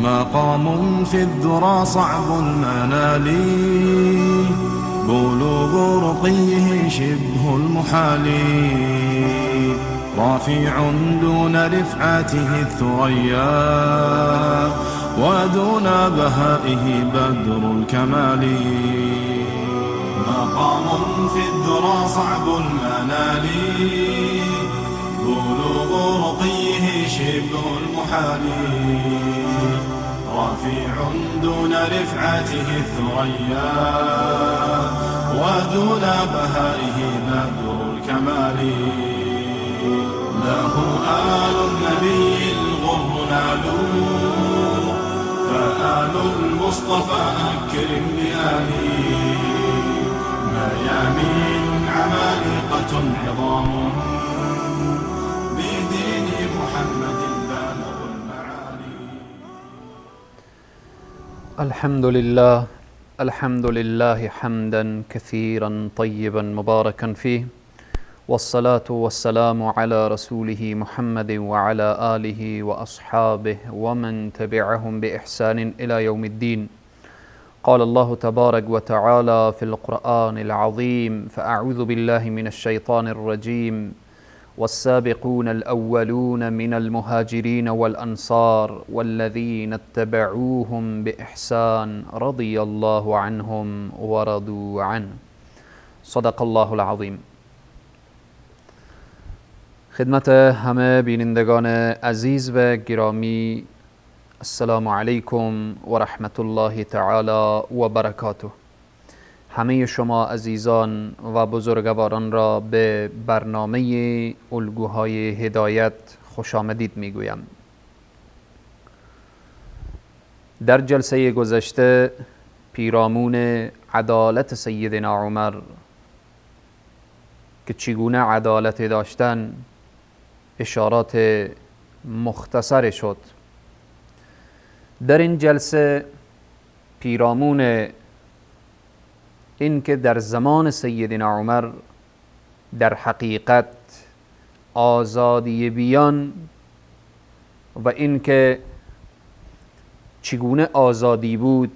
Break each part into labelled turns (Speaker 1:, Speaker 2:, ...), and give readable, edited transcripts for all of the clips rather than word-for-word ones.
Speaker 1: مقام في الذرى صعب المنال، بلوغ رقيه شبه المحال، رافع دون رفعته الثريا، ودون بهائه بدر الكمال. مقام في الذرى صعب المنال، بلوغ رقيه شبه المحال، رفيع دون رفعته الثريا، ودون بهائه بدر الكمال. له آل النبي الغر نالوا، فآل المصطفى أكرم بآله. ميامين عمالقة عظام، بدين محمد بالغ المعالي.
Speaker 2: الحمد لله، الحمد لله حمدا كثيرا طيبا مباركا فيه، والصلاة والسلام على رسوله محمد وعلى آله وأصحابه ومن تبعهم بإحسان إلى يوم الدين. قال الله تبارك وتعالى في القرآن العظيم: فأعوذ بالله من الشيطان الرجيم، والسابقون الأولون من المهاجرين والأنصار والذين اتبعوهم بإحسان رضي الله عنهم ورضوا عنه. صدق الله العظیم. خدمت همه بینندگان عزیز و گرامی، السلام علیکم و رحمت الله تعالی و برکاته. همه شما عزیزان و بزرگواران را به برنامه الگوهای هدایت خوش آمدید میگویم. در جلسه گذشته پیرامون عدالت سیدنا عمر که چگونه عدالت داشتن اشارات مختصر شد. در این جلسه پیرامون این که در زمان سیدنا عمر در حقیقت آزادی بیان و اینکه چگونه آزادی بود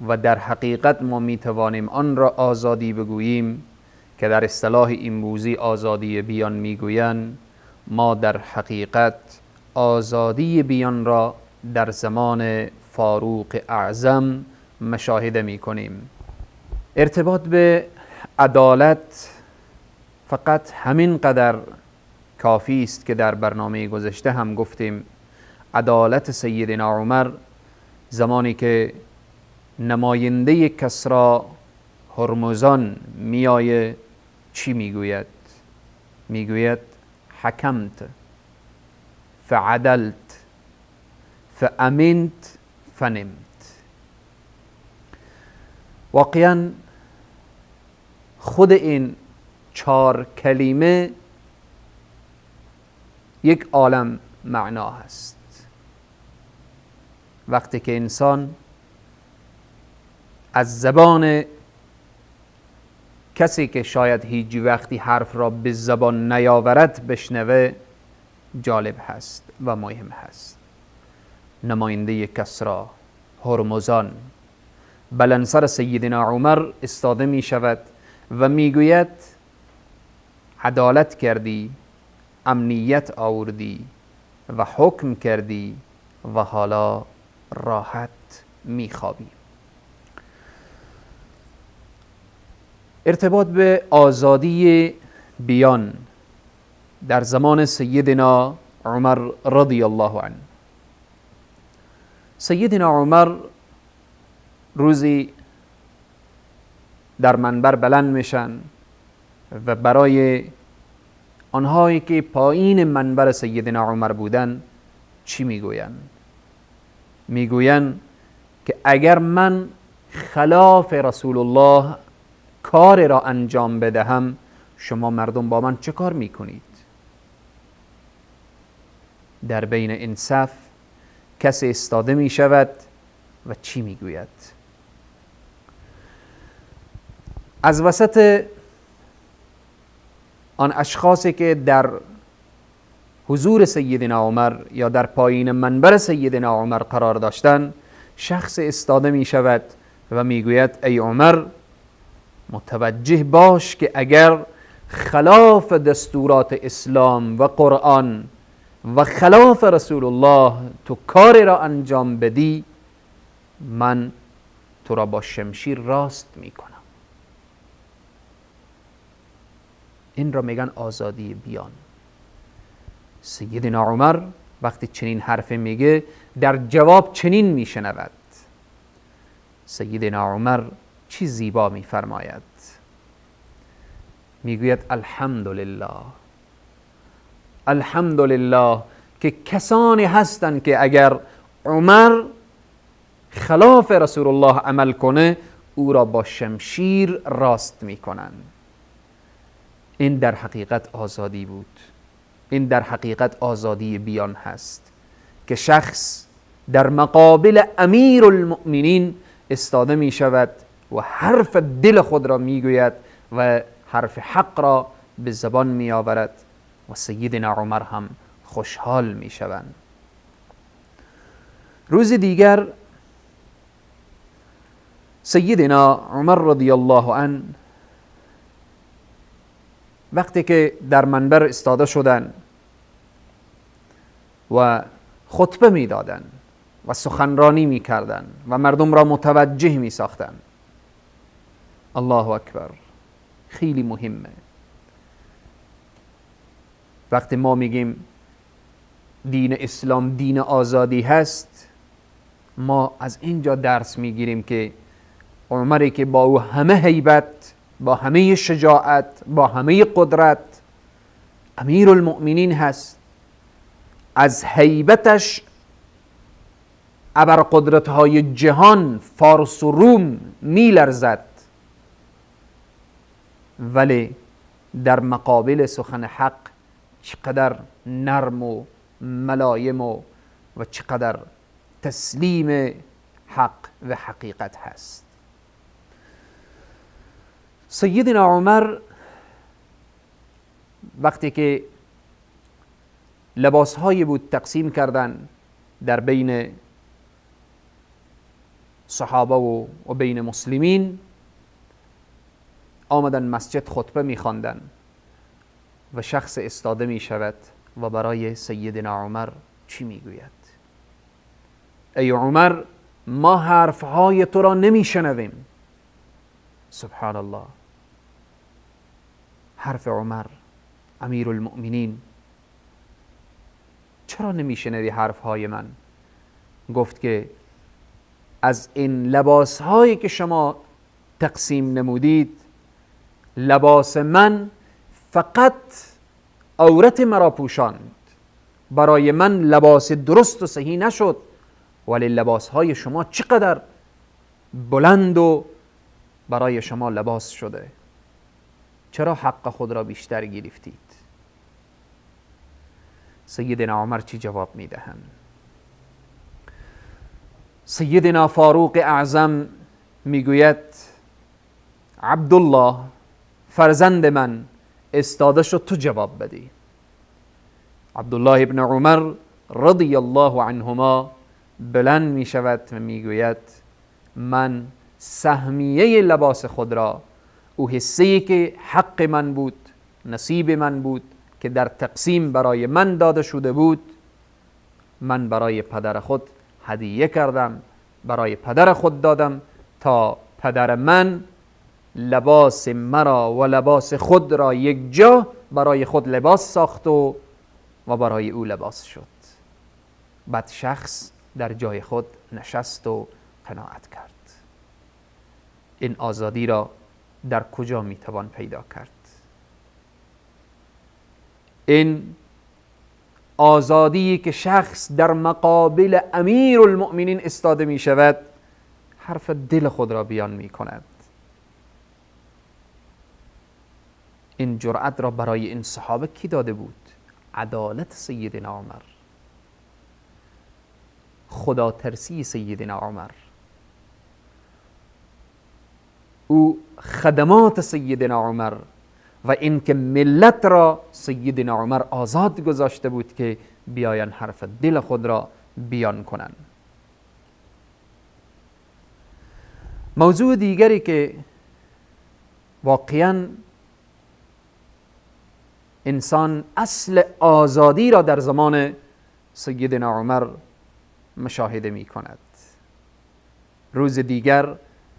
Speaker 2: و در حقیقت ما می توانیم آن را آزادی بگوییم که در اصطلاح امروزی آزادی بیان میگویند، ما در حقیقت آزادی بیان را در زمان فاروق اعظم مشاهده می کنیم. ارتباط به عدالت فقط همین قدر کافی است که در برنامه گذشته هم گفتیم. عدالت سیدنا عمر زمانی که نماینده کسرا هرمزان میایه چی میگوید؟ میگوید حکمت فعدلت فامنت فنمت. واقعا خود این چهار کلمه یک عالم معنا هست. وقتی که انسان از زبان کسی که شاید هیچ وقتی حرف را به زبان نیاورد بشنوه، جالب هست و مهم هست. نماینده کسرا هرمزان بلنسر سیدنا عمر استاده می شود و می گوید عدالت کردی، امنیت آوردی و حکم کردی و حالا راحت می خوابی. ارتباط به آزادی بیان در زمان سیدنا عمر رضی الله عنه. سیدنا عمر روزی در منبر بلند میشن و برای آنهایی که پایین منبر سیدنا عمر بودن چی میگوین؟ میگوین که اگر من خلاف رسول الله کار را انجام بدهم، شما مردم با من چه کار میکنید؟ در بین این صف کسی استاده می شود و چی میگوید؟ از وسط آن اشخاصی که در حضور سیدنا عمر یا در پایین منبر سیدنا عمر قرار داشتن، شخص استاده می شود و میگوید ای عمر، متوجه باش که اگر خلاف دستورات اسلام و قرآن و خلاف رسول الله تو کاری را انجام بدی، من تو را با شمشیر راست میکنم. این را میگن آزادی بیان. سیدنا عمر وقتی چنین حرف میگه، در جواب چنین میشنود. سیدنا عمر چی زیبا میفرماید، میگوید الحمدلله، الحمدلله که کسانی هستند که اگر عمر خلاف رسول الله عمل کنه، او را با شمشیر راست میکنن. این در حقیقت آزادی بود، این در حقیقت آزادی بیان هست که شخص در مقابل امیر المؤمنین استاده می شود و حرف دل خود را می گوید و حرف حق را به زبان می آورد و سیدنا عمر هم خوشحال می شوند. روز دیگر سیدنا عمر رضی الله عنه وقتی که در منبر استاده شدن و خطبه می دادن و سخنرانی می کردن و مردم را متوجه می ساختن، الله اکبر، خیلی مهمه. وقتی ما میگیم دین اسلام دین آزادی هست، ما از اینجا درس میگیریم که عمری که با او همه هیبت، با همه شجاعت، با همه قدرت امیر المؤمنین هست، از هیبتش ابر قدرت‌های جهان فارس و روم میلرزد، ولی در مقابل سخن حق چقدر نرم و ملایم و چقدر تسلیم حق و حقیقت هست. سیدنا عمر وقتی که لباسهایی بود تقسیم کردن در بین صحابه و بین مسلمین، آمدن مسجد خطبه میخواندن و شخص استاده میشود و برای سیدنا عمر چی میگوید؟ ای عمر، ما حرفهای تو را نمیشنویم. سبحان الله، حرف عمر امیر المؤمنین، چرا نمیشنوی حرفهای من؟ گفت که از این لباسهایی که شما تقسیم نمودید، لباس من فقط عورت مرا پوشاند، برای من لباس درست و صحیح نشد، ولی لباسهای شما چقدر بلند و برای شما لباس شده، چرا حق خود را بیشتر گرفتید؟ سیدنا عمر چی جواب میدهند؟ سیدنا فاروق اعظم میگوید عبدالله فرزند من استاده شد، تو جواب بدی. عبدالله ابن عمر رضی الله عنهما بلند می شود و میگوید من سهمیه لباس خود را، او حصه‌ای که حق من بود، نصیب من بود، که در تقسیم برای من داده شده بود، من برای پدر خود هدیه کردم، برای پدر خود دادم تا پدر من لباس مرا و لباس خود را یک جا برای خود لباس ساخت و برای او لباس شد. بعد شخص در جای خود نشست و قناعت کرد. این آزادی را در کجا میتوان پیدا کرد؟ این آزادی که شخص در مقابل امیر المؤمنین استاده می شود، حرف دل خود را بیان می کند. این جرأت را برای این صحابه کی داده بود؟ عدالت سیدنا عمر، خدا ترسی سیدنا عمر، او خدمات سیدنا عمر و اینکه ملت را سیدنا عمر آزاد گذاشته بود که بیاین حرف دل خود را بیان کنند. موضوع دیگری که واقعا انسان اصل آزادی را در زمان سیدنا عمر مشاهده می کند، روز دیگر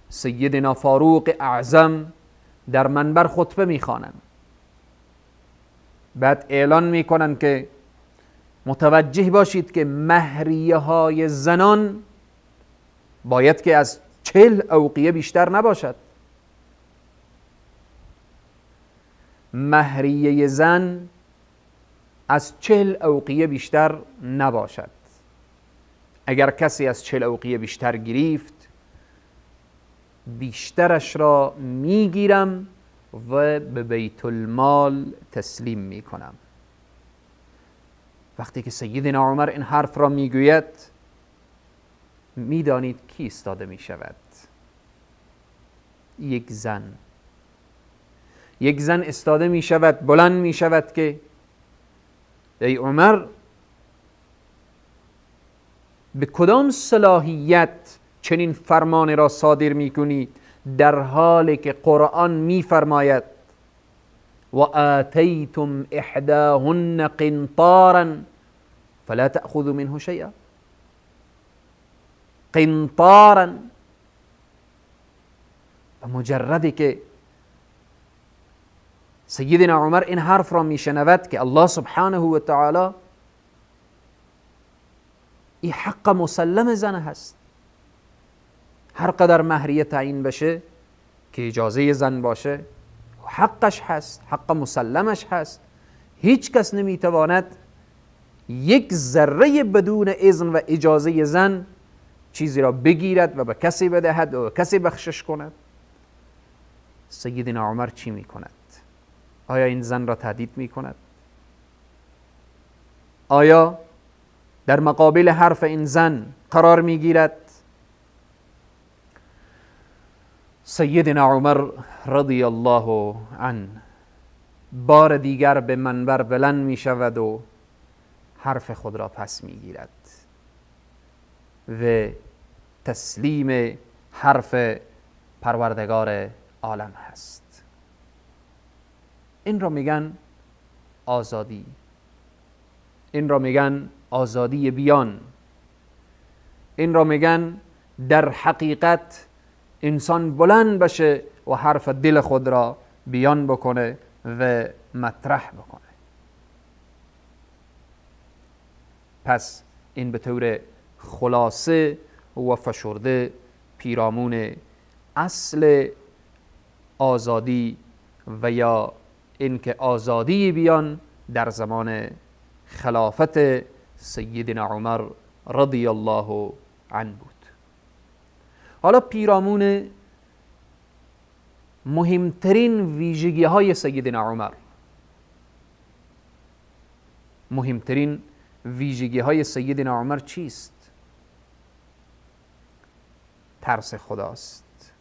Speaker 2: سیدنا فاروق اعظم در منبر خطبه می خوانند، بعد اعلان می کنند که متوجه باشید که مهریه های زنان باید که از 40 اوقیه بیشتر نباشد. مهریه زن از 40 اوقیه بیشتر نباشد. اگر کسی از 40 اوقیه بیشتر گرفت، بیشترش را میگیرم و به بیت المال تسلیم میکنم. وقتی که سیدنا عمر این حرف را میگوید، میدانید کی ایستاده میشود؟ یک زن. یک زن استاده می شود، بلند می شود که ای عمر، به کدام صلاحیت چنین فرمان را صادر می کنید در حالی که قرآن می فرماید و آتیتم احداهن قنطارا فلا تأخذوا منه شیئا. قنطارا، و مجردی که سیدنا عمر این حرف را میشنود که الله سبحانه و تعالی این حق مسلم زن هست، هر قدر مهریه تعیین بشه که اجازه زن باشه حقش هست، حق مسلمش هست، هیچ کس نمیتواند یک ذره بدون اذن و اجازه زن چیزی را بگیرد و به کسی بدهد و به کسی بخشش کند. سیدنا عمر چی میکند؟ آیا این زن را تهدید میکند؟ آیا در مقابل حرف این زن قرار میگیرد؟ سیدنا عمر رضی الله عنه بار دیگر به منبر بلند می شود و حرف خود را پس می گیرد و تسلیم حرف پروردگار عالم هست. این را میگن آزادی، این را میگن آزادی بیان، این را میگن در حقیقت انسان بلند بشه و حرف دل خود را بیان بکنه و مطرح بکنه. پس این به طور خلاصه و فشرده پیرامون اصل آزادی و یا اینکه آزادی بیان در زمان خلافت سیدنا عمر رضی الله عنه بود. حالا پیرامون مهمترین ویژگی های سیدنا عمر، مهمترین ویژگی های سیدنا عمر چیست؟ ترس خداست،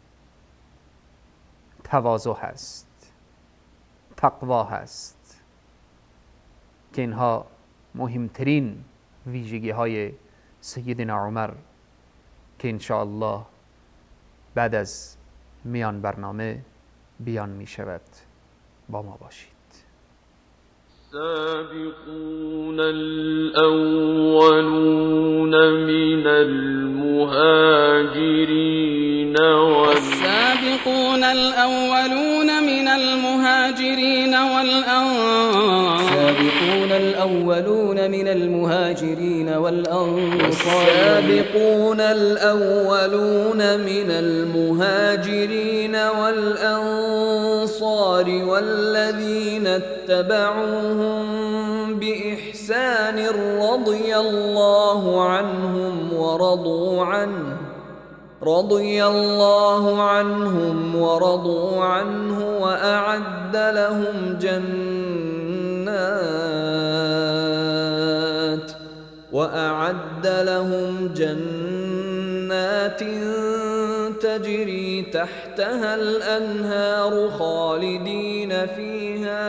Speaker 2: تواضع هست، تقوا هست، که اینها مهمترین ویژگی های سیدنا عمر که انشاءالله بعد از میان برنامه بیان می شود. با ما باشید.
Speaker 3: السابقون الأولون من المهاجرين
Speaker 4: والسابقون الأولون من المهاجرين والأنصار
Speaker 5: السابقون الأولون من المهاجرين والأنصار
Speaker 6: السابقون الأولون من المهاجرين والأنصار والذين اتبعوهم بإحسان رضي الله عنهم ورضوا عنه رضي الله عنهم ورضوا عنه وأعد لهم جنات وأعد لهم جنات تجري تحتها الأنهار خالدين فيها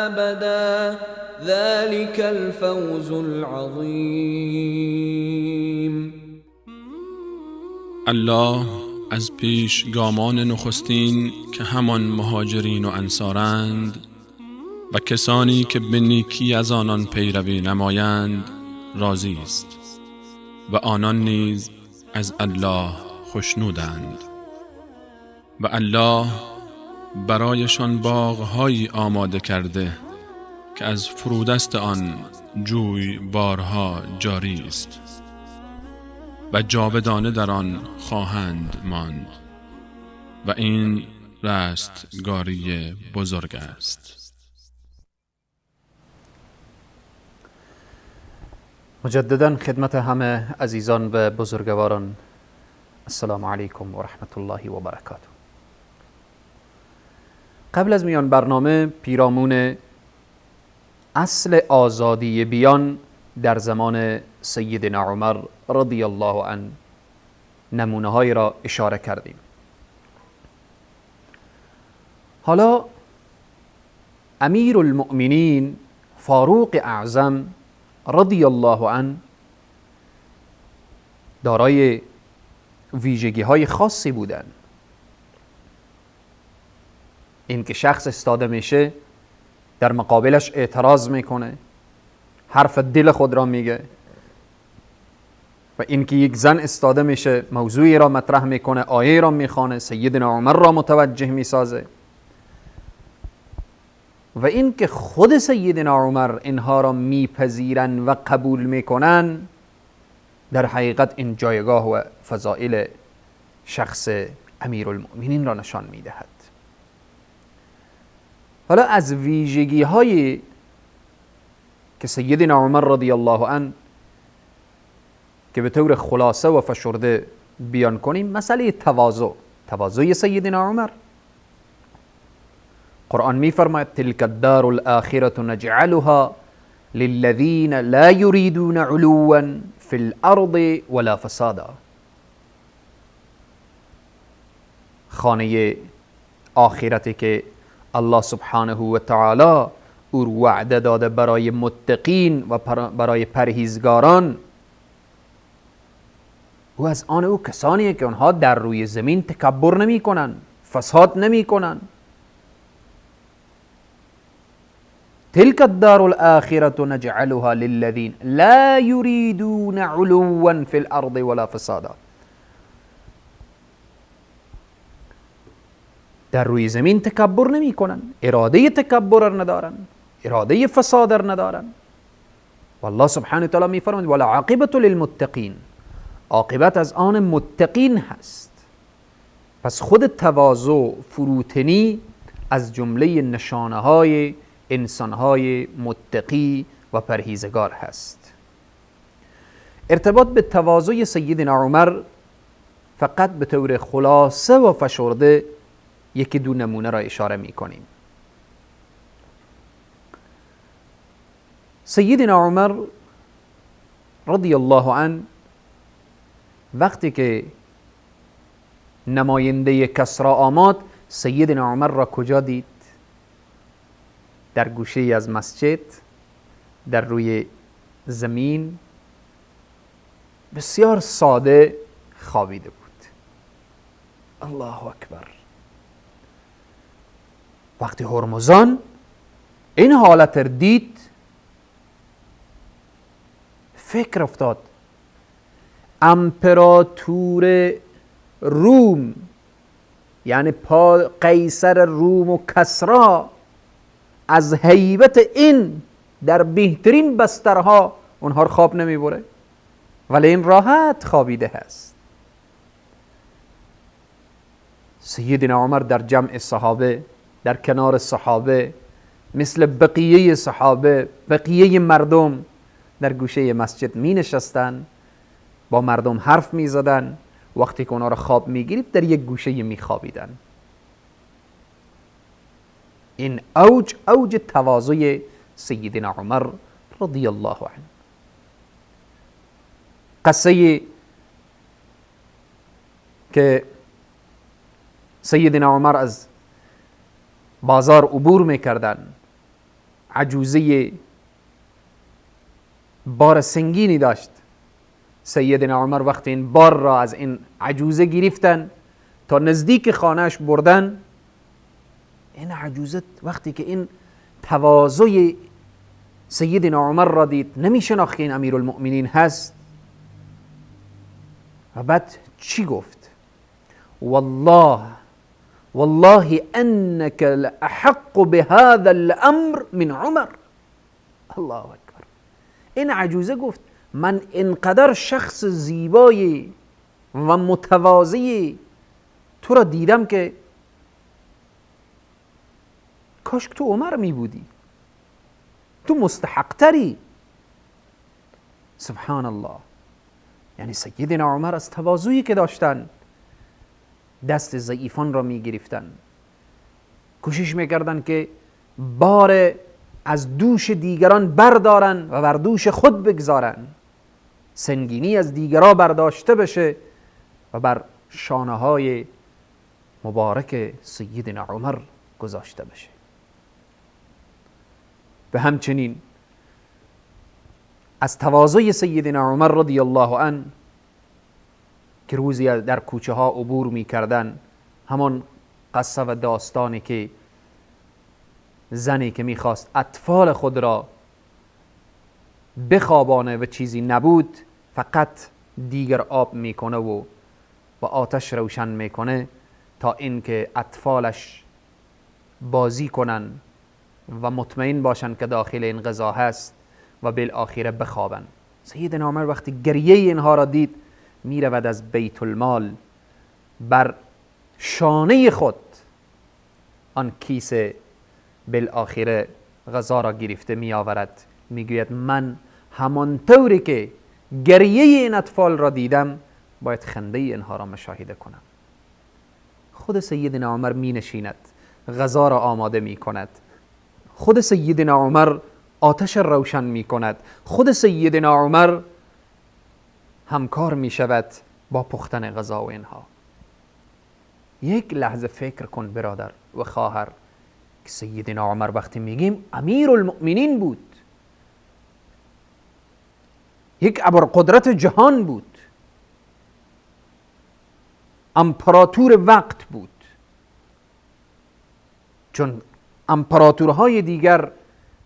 Speaker 6: أبدا ذلك الفوز العظیم.
Speaker 7: الله از پیش گامان نخستین که همان مهاجرین و انصارند و کسانی که به نیکی از آنان پیروی نمایند راضی است و آنان نیز از الله خوشنودند و الله برایشان باغهایی آماده کرده که از فرودست آن جوی بارها جاری است و جاودانه در آن خواهند ماند و این رستگاری بزرگ است.
Speaker 2: مجددا خدمت همه عزیزان و بزرگواران، السلام علیکم و رحمت الله و برکاته. قبل از میان برنامه پیرامون اصل آزادی بیان در زمان سیدنا عمر رضی الله عنه نمونه های را اشاره کردیم. حالا امیر المؤمنین فاروق اعظم رضی الله عنه دارای ویژگی های خاصی بودند. اینکه شخص استاده میشه در مقابلش اعتراض میکنه، حرف دل خود را میگه، و اینکه یک زن استاده میشه موضوعی را مطرح میکنه، آیه را میخوانه، سیدنا عمر را متوجه میسازه، و اینکه خود سیدنا عمر اینها را میپذیرن و قبول میکنن، در حقیقت این جایگاه و فضائل شخص امیرالمؤمنین را نشان میدهد. حالا از ویژگی های که سیدنا عمر رضی الله عنه که به طور خلاصه و فشرده بیان کنیم، مسئله تواضع، تواضع سیدنا عمر. قرآن میفرماید تلك الدار الآخرة نجعلها للذین لا يريدون علوا في الأرض ولا فسادا. خانه آخرتی که الله سبحانه و تعالی او وعده داده برای متقین و برای پرهیزگاران، او از آن او کسانیه که آنها در روی زمین تکبر نمی کنن، فساد نمی کنن. تلك الدار الآخرة نجعلها للذین لا يريدون علوا في الأرض ولا فسادا. در روی زمین تکبر نمی کنن، اراده تکبر ندارن، اراده فساد ندارن. والله سبحانه وتعالی می فرماید ولا عاقبة للمتقین، عاقبت از آن متقین هست. پس خود تواضع، فروتنی از جمله نشانه های انسانهای متقی و پرهیزگار هست. ارتباط به تواضع سیدنا عمر فقط به طور خلاصه و فشرده یکی دو نمونه را اشاره می کنیم. سیدنا عمر رضی الله عنه وقتی که نماینده کسرا آمد، سیدنا عمر را کجا دید؟ در گوشه از مسجد، در روی زمین، بسیار ساده خوابیده بود. الله اکبر. وقتی هرمزان این حالت را دید، فکر افتاد امپراتور روم، یعنی قیصر روم و کسرا، از هیبت این در بهترین بسترها اونها رو خواب نمیبره، ولی این راحت خوابیده هست. سیدنا عمر در جمع صحابه، در کنار صحابه، مثل بقیه صحابه، بقیه مردم در گوشه مسجد می نشستن، با مردم حرف می زدن. وقتی که اونا را خواب می گیرید در یک گوشه می خوابیدن. این اوج تواضع سیدنا عمر رضی الله عنه. قصه که سیدنا عمر از بازار عبور میکردن، عجوزه بار سنگینی داشت. سیدنا عمر وقتی این بار را از این عجوزه گرفتن تا نزدیک خانهش بردن، این عجوزه وقتی که این تواضع سیدنا عمر را دید نمی شناخت که این امیرالمؤمنین هست. و بعد چی گفت؟ والله والله انك لأحق بهذا الامر من عمر. الله اکبر. این عجوزه گفت من اینقدر شخص زیبایی و متواضعی تو را دیدم که کاش تو عمر می بودی، تو مستحقتری. سبحان الله. یعنی سیدنا عمر از تواضعی که داشتن دست ضعیفان را می گرفتن، کوشش میکردن که بار از دوش دیگران بردارن و بر دوش خود بگذارن، سنگینی از دیگران برداشته بشه و بر شانه های مبارک سیدنا عمر گذاشته بشه. به همچنین از تواضع سیدنا عمر رضی الله عنه که روزی در کوچه ها عبور می کردن، همان قصه و داستانی که زنی که میخواست اطفال خود را بخوابانه و چیزی نبود، فقط دیگر آب میکنه و با آتش روشن میکنه تا اینکه اطفالش بازی کنن و مطمئن باشن که داخل این غذا هست و بالآخره بخوابن. سیدنا عمر وقتی گریه اینها را دید میرود از بیت المال بر شانه خود آن کیسه بالآخره غذا را گرفته می آورد، میگوید من همان طوری که گریه این اطفال را دیدم باید خنده اینها را مشاهده کنم. خود سیدنا عمر می نشیند، غذا را آماده می کند، خود سیدنا عمر آتش روشن می کند، خود سیدنا عمر همکار می شود با پختن غذا و اینها. یک لحظه فکر کن برادر و خواهر که سیدنا عمر وقتی میگیم امیرالمؤمنین بود، یک ابرقدرت جهان بود، امپراتور وقت بود، چون امپراتورهای دیگر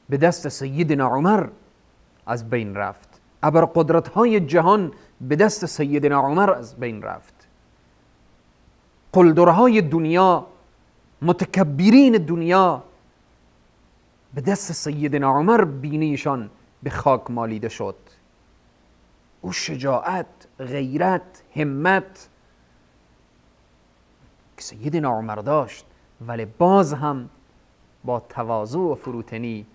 Speaker 2: به دست سیدنا عمر از بین رفت، ابرقدرت‌های جهان به دست سیدنا عمر از بین رفت، قلدرهای دنیا، متکبرین دنیا به دست سیدنا عمر بینیشان به خاک مالیده شد. او شجاعت، غیرت، همت که سیدنا عمر داشت، ولی باز هم با تواضع و فروتنی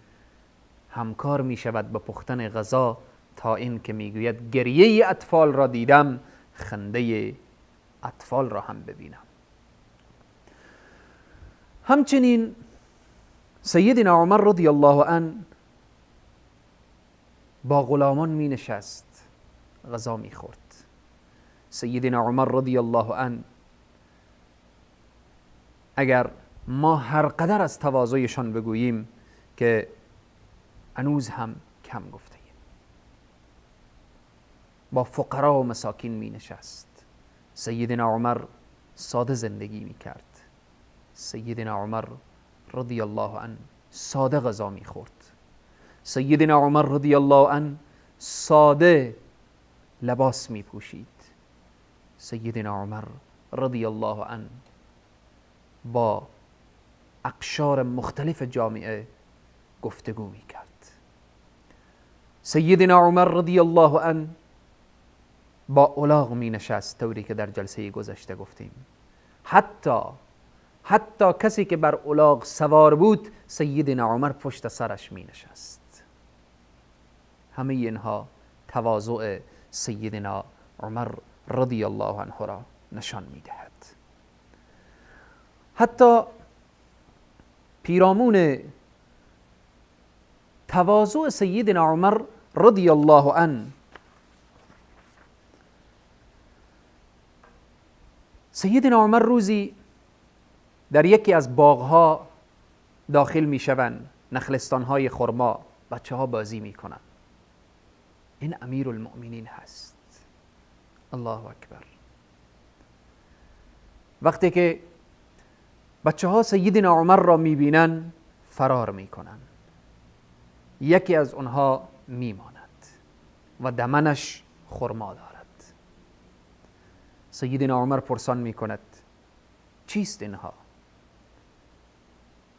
Speaker 2: همکار می شود به پختن غذا تا این که می گوید گریه اطفال را دیدم، خنده اطفال را هم ببینم. همچنین سیدنا عمر رضی الله عنه با غلامان می نشست، غذا می خورد. سیدنا عمر رضی الله عنه اگر ما هر قدر از تواضعشان بگوییم که هنوز هم کم گفته ایم. با فقرا و مساکین می نشست. سیدنا عمر ساده زندگی می کرد. سیدنا عمر رضی الله عنه ساده غذا می خورد. سیدنا عمر رضی الله عنه ساده لباس می پوشید. سیدنا عمر رضی الله عنه با اقشار مختلف جامعه گفتگو می کرد. سیدنا عمر رضی الله عنه با الاغ می نشست، طوری که در جلسه گذشته گفتیم. حتی کسی که بر الاغ سوار بود سیدنا عمر پشت سرش می نشست. همه اینها تواضع سیدنا عمر رضی الله عنه را نشان می دهد. حتی پیرامون تواضع سیدنا عمر رضی الله عنه سیدنا عمر روزی در یکی از باغها داخل می شوند، نخلستانهای خرما، بچه ها بازی می کنند. این امیر المؤمنین هست. الله اکبر. وقتی که بچه ها سیدنا عمر را می بینن فرار می کنن. یکی از آنها می ماند و دمنش خرما دارد. سیدنا عمر پرسان می کند چیست اینها؟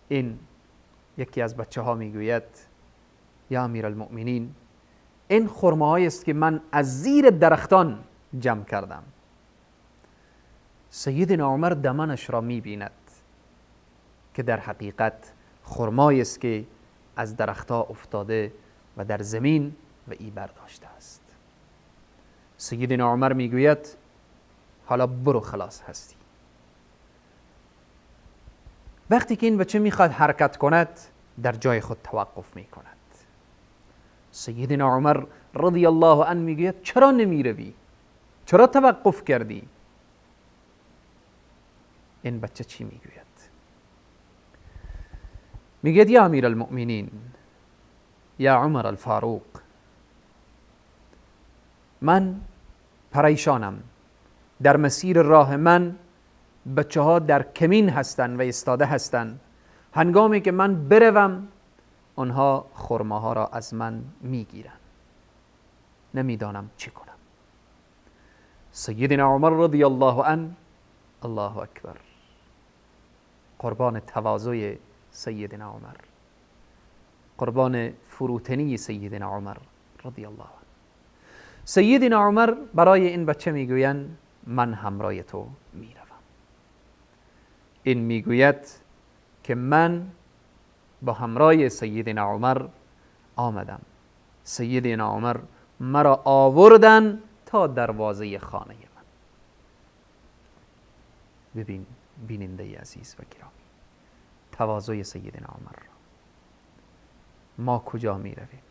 Speaker 2: این یکی از بچه ها می گوید یا امیر المؤمنین، این خرماهایی است که من از زیر درختان جمع کردم. سیدنا عمر دمنش را می بیند که در حقیقت خرمایی است که از درختها افتاده و در زمین و ای برداشته است. سیدنا عمر می گوید حالا برو، خلاص هستی. وقتی که این بچه میخواد حرکت کند در جای خود توقف می کند. سیدنا عمر رضی الله عنه میگوید چرا نمیروی؟ چرا توقف کردی؟ این بچه چی میگوید؟ میگوید یا امیر المؤمنین، یا عمر الفاروق، من پریشانم، در مسیر راه من بچه ها در کمین هستند و ایستاده هستند، هنگامی که من بروم آنها خرماها را از من میگیرند، نمیدانم چی کنم. سیدنا عمر رضی الله عنه، الله اکبر، قربان تواضع سیدنا عمر، قربان فروتنی سیدنا عمر رضی الله عنه. سیدنا عمر برای این بچه میگویند من همراه تو میروم. این میگوید که من با همراه سیدنا عمر آمدم، سیدنا عمر مرا آوردن تا دروازه خانه من. ببین بیننده عزیز و گرامی، تواضع سیدنا عمر را. ما کجا می رویم؟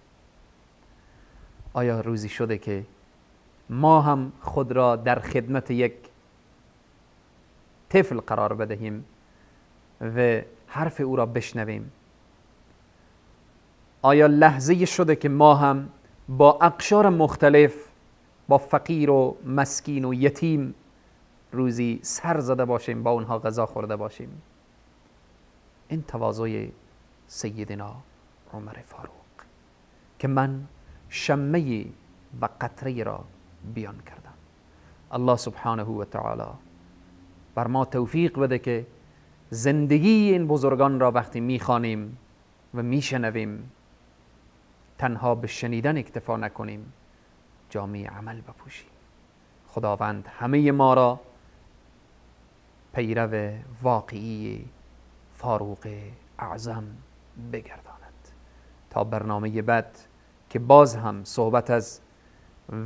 Speaker 2: آیا روزی شده که ما هم خود را در خدمت یک طفل قرار بدهیم و حرف او را بشنویم؟ آیا لحظه شده که ما هم با اقشار مختلف، با فقیر و مسکین و یتیم روزی سر زده باشیم، با اونها غذا خورده باشیم؟ این تواضع سیدنا عمر فاروق که من شمه و قطره را بیان کردم. الله سبحانه و تعالی بر ما توفیق بده که زندگی این بزرگان را وقتی میخوانیم و میشنویم تنها به شنیدن اکتفا نکنیم، جامعه عمل بپوشیم. خداوند همه ما را پیرو واقعی فاروق اعظم بگرداند. تا برنامه بعد که باز هم صحبت از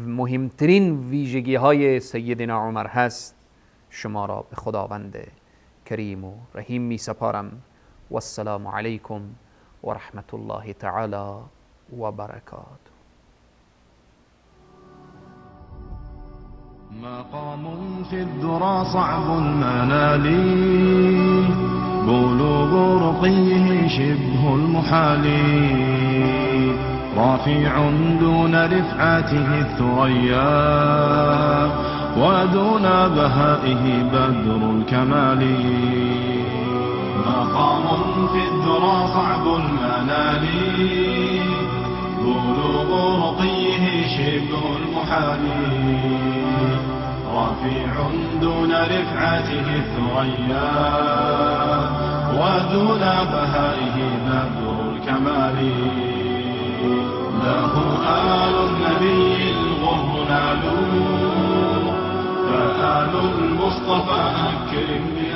Speaker 2: مهمترین ویژگی های سیدنا عمر هست، شما را به خداوند کریم و رحیم می سپارم. والسلام علیکم و رحمت الله تعالی و برکاته.
Speaker 1: مقام في الذرى صعب المنال، بلوغ رقيه شبه المحال، رافع دون رفعته الثريا، ودون بهائه بدر الكمال. مقام في الذرى صعب المنال، بلوغ رقيه شبه المحال، رفيع دون رفعته الثريا، ودون بهائه بدر الكمال. له آل النبي الغر نالوا، فآل المصطفى أكرم.